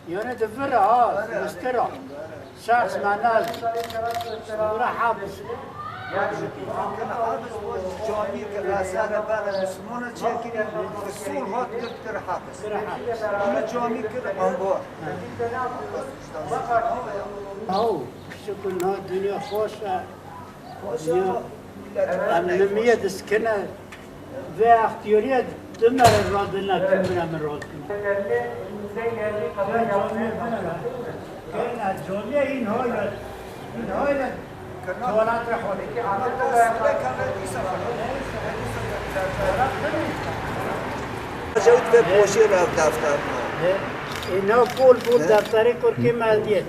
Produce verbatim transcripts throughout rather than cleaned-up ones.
Yani di vir ha, mistira. Şahs me naz. Bira hafız. Camî kir, Ezhera bera Mislimana çekirî, Usul hat girt kir hafız. Bira hafız. Bunu camî kir, ambar. Aw, şükür na dünya hoş e. Ya, em nimiye diskine ve extiyariye dime re radine, dime re min radine. Kena camiye in hayret, in hayret. Tuvalet re xwedî. Cewt ve poşê re defter. E, e, na pol pol defterê kurkê me diye.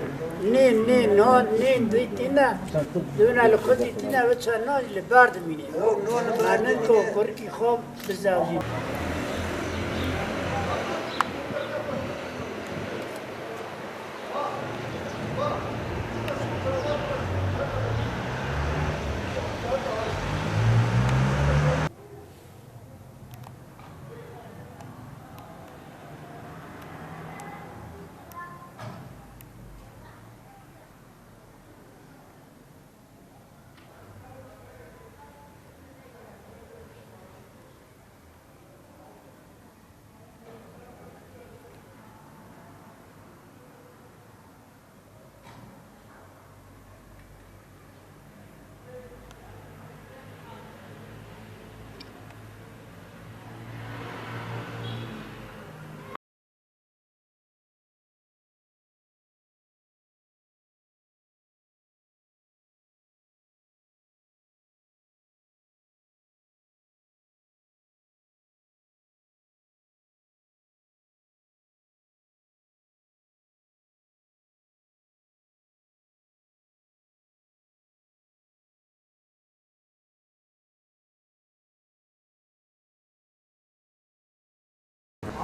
Nê, nê, nan, nê, dîtîne. Dûne li xwe dîtîne, ve çend nan li ber dimîne. Manin ko kurkî xwe bizewjî.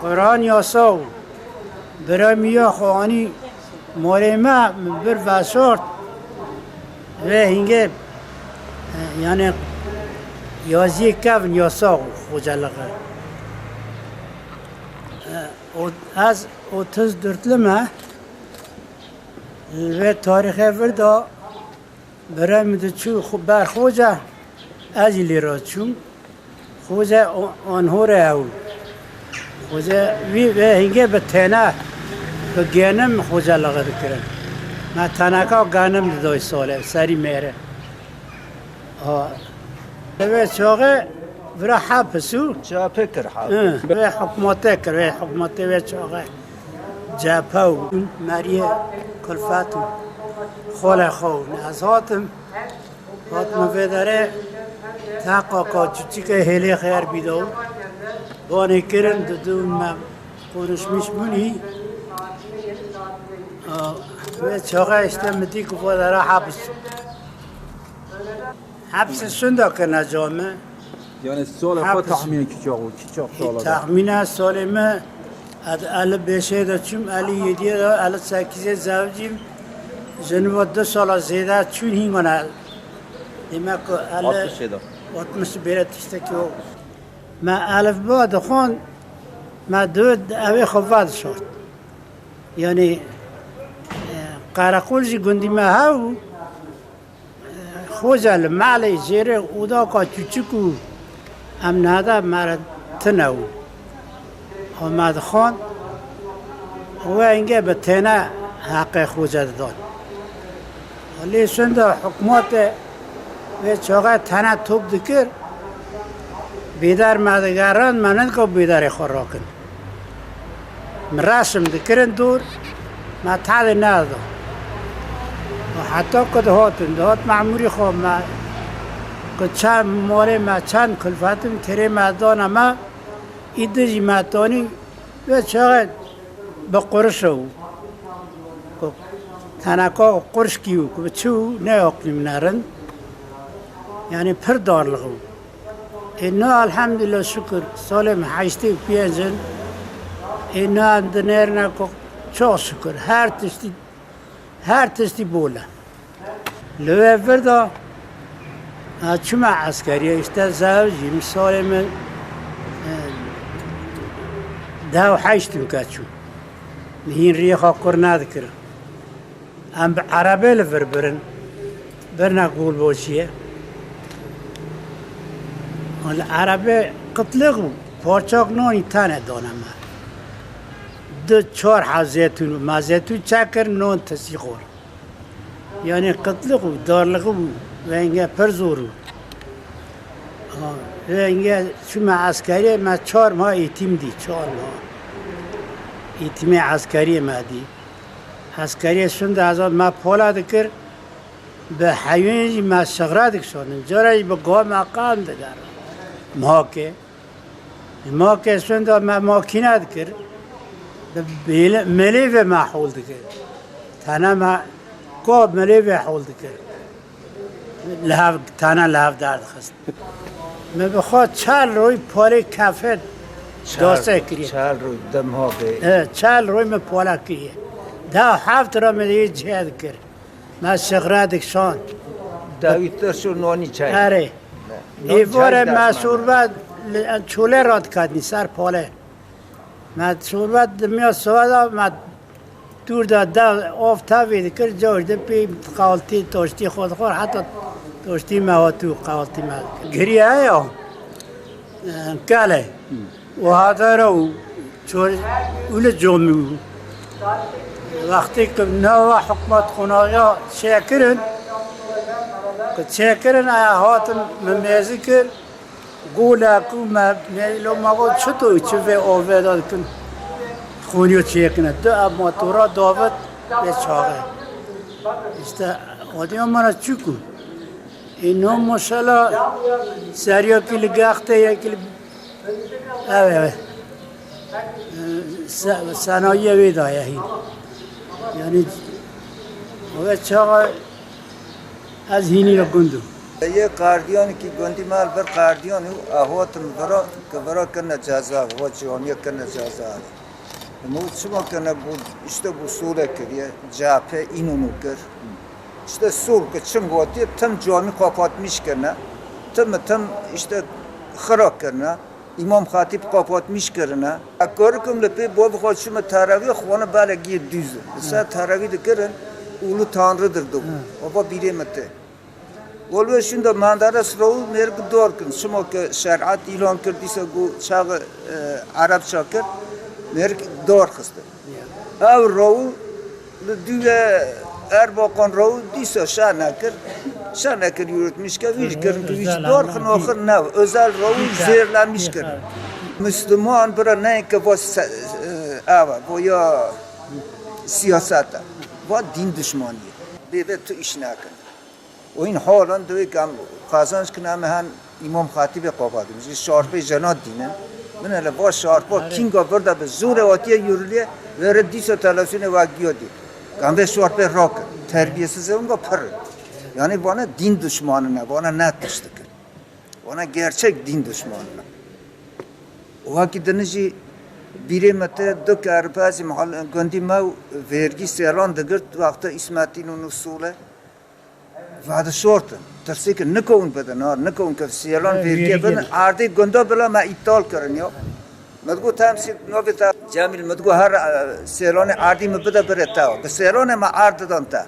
Quran yasa û birayê min ya xwe anî malê me, min bir veşart. Vê hingê, e, yani yaziyê kevn yasa û xocelixe. E, o, ez otuz dörtlü me. Li vê tarîxê vir de birayê min diçû xwe ber xoce, ez jî lê re çûm. Xoce o-, anhore ew. Xoce wî vê hingê bi têne, bi genim xocelixe dikirin. Me teneka genim didoy salê, serî mêre. Ha. Vê çaxê vira hepis û Çape kir hepis. Hi, vê hikûmetê kir, vê hikûmetê vê çaxê. Cephe û meriyê kulfet û xolê xwe û ez hatim. Hatim vê derê teqa ka çûçikê hêlê xêr bîda û banê kirin, didûn me konuşmuş bûnî. Aa, vê çaxê işte min dî ku vê dera hepis. Hepsi şunda kena cami. Yani solê xwe Hepsi. Tahmîn kî çax û kî çax sala da? Tahmîna solê me, ez elli beşê de çûm, elli yediyê de, elli sekizê zewcîm. Jin ve du sala zêde çûn hîngana. Demek ku elli, Altmışê de. Altmış bêre tiştekî o. Me elifba dixwand, me dû evê xwe vedişart. Yani, e, qereqol jî gundî me hebû. Xoce li malê jêrê odaka çûçik û em nehda me re tune û Ahmed Xan wê hingê bi têne heqê xoce didan. Lê şunda hikûmetê vê çaxê tene top dikir, bêdar me digerand, me nedika bêdarê xwe rakin. Min reşim dikirin dûr, me tadê neda. Û heta ku dihatin, dihat memûrî xwe me, ku çend malê me, çend kulfetin kirê me dana me, îdi jî me tanî, vê çaxê bi qurişe û ku teneka qurşkî û ku bi çi û neaklî min erin, yanî pir darlix û. Ê na elhamdülillah şükür, salê min heştê û pênc in. Ê na em dinêrine ku çok şükür, her tiştî, her tiştî bol e. Li wê vir de, ha, çima eskeriye, işte zewcîm, salê min, e, Dew heşt û ke çû. Hîn riyê xwe qur nedikirin. Em bi erebê li vir birin. Birine Gulbociyê. Li erebê qitliq bû. Parçak nonî tane dane me. Du çar heb zêtûn bû. Me zêtûn çekir, non tisî xwar. Yanî qitliq û darliq bû. Venge pir zor bû. Ha, venge çûme eskeriyê, me çar meha îtîm dî, çar meha. Îtîmê eskeriyê me dî. Eskeriyê şûnde ez me pola dikir, bi heywanê jî me şixra dikişandin. Cara jî bi go me qan digerin. Makê. Makê şûnde me makîne dikir. Bi bêle-, milê ve me hol dikir. Tene me go milê ve hol dikir. Li hev, tane li hev derdixist. Me bi xwe çar roy polê kefê dose kiriye. Çar roy dem ha be. E, çar roy me pola kiriye. Da heft ra me yê cihê dikir. Me şixre dikşan. Dawî tirş û nonî çay. Erê. Êvore me şorbe li çolê ra dikatnî ser polê. Me şorbe dimiya siwada me Dûr de de av tevî dikir, cawir de pê qewaltî toştî xwe dixwar, heta toştî me hatû qewaltî me dikir. Giriye ya, e, kele. Û hadara û çor û li comî û. Wextê ki nava hikûmet qonaxa çêkirin, ki çêkirin, e, hatin min mêzî kir. Gola ku me, me, lo me got, çito çi vê ovê de dikin? Xoniyo çêkine. Tu ev motora davêt vê çaxê. İşte, o diyor bana çiku. E, no maşallah, seriyekî li gextê, yekî li, evet, evet. E, se-, sanayiye wê daye hîn. Yani, o çaxa Ez hînî li gund im. Yê qardiyanekî gundî me li vir qardiyan û ew hatin vira, ki vira kirine ceza, va camiye kirine ceza. Min got, çima kirine? Got, işte, got, sole kiriye, cephe înûnû kir. İşte sol ki çim gotiye, tim camî kapatmiş kirine. Tim tim işte xira kirine. İmam Xatîb kapatmiş kirine. Ez karikim li pê bavê xwe çûme teravî, xwane belekî dûz. Li ser teravî dikirin, ûlû Tanrıdır dibû. Baba bîrê min tê. Wal wê şûnde menderes rew mêrik dor kin. Çima ke şeriat îlan kir, dîsa got çaxê, e, Ereb çakir, mêrik dor xistin. Ew rew li dûye Erbakan rew dîsa şer nekir. Şer nekir yürütmüş ke, wî kirin ki wî dor xin axir ne. Özel rew zêrlemiş kirin. Müslüman bira ne ke va se-, e, ava, va ya siyasete. Va din düşmanı. Bê ve tu iş nekin. O in halan divê em qazanç kin, em hen Îmam Xatîbê qavadin. Ji şarpê jena dînin. Min hele va şarpa kînga virda bi zorê hatiye yûriliye, vere dîsa televizyonê ve giya dî. Em vê şarpê rakin. Terbiyesiz e, onga pir. Yani vana din düşmanine, vana ne tişt dikin. Vana gerçek din düşmanine. Wekî din jî bîrê me te du kerpazî mahal-, gundî me û vergî sêlan digirt, wexta Îsmetîn û Nusûle. Vadişortin. Tirsê ke nikewin bidin, ha, nikewin ke sêlan vergiye bidin. Erdê gunda bila me îptal kirin ya. Me digot, hem sî navê te Cemîl, me digot, her, e, sêlanê erdî me bide birê te. Bi sêlanê me erd didan te.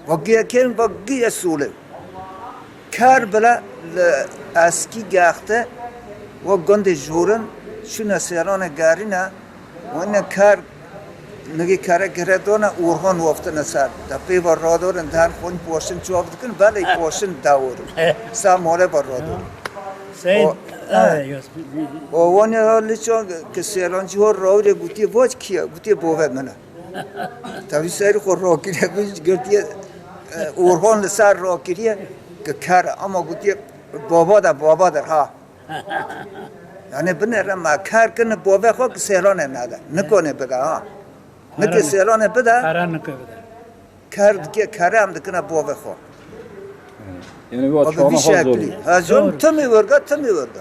Va giye kêm, va giye solê. Ker bila li eskî gexte, va gundê jorin, şûne sêlanê gerîne, wene ker Nigê kere gire dona, Orhan waftine ser. Da pê ve radorin, den xwin poşin çav dikin, belê poşin daworin. Sa mole ve radorin. Seyid, o, evet, evet. O wan ya liçan ki selancî ho rawire gutiye, vac kiye? Gutiye bove mine. Tabi seri xo rakiriye, biz girtiye, e, Orhan li ser rakiriye ki kere, ama gutiye baba da babadır ha. Yani binêre me ker kine bovê xwe ki sêlanê nede. Nikone bide ha. Nike sêlanê bide. Kere nike bide. Ker dike, kere em dikine bovê xwe. Yani bu açıklama hazır. Ha, canım, timî werga, timî werga.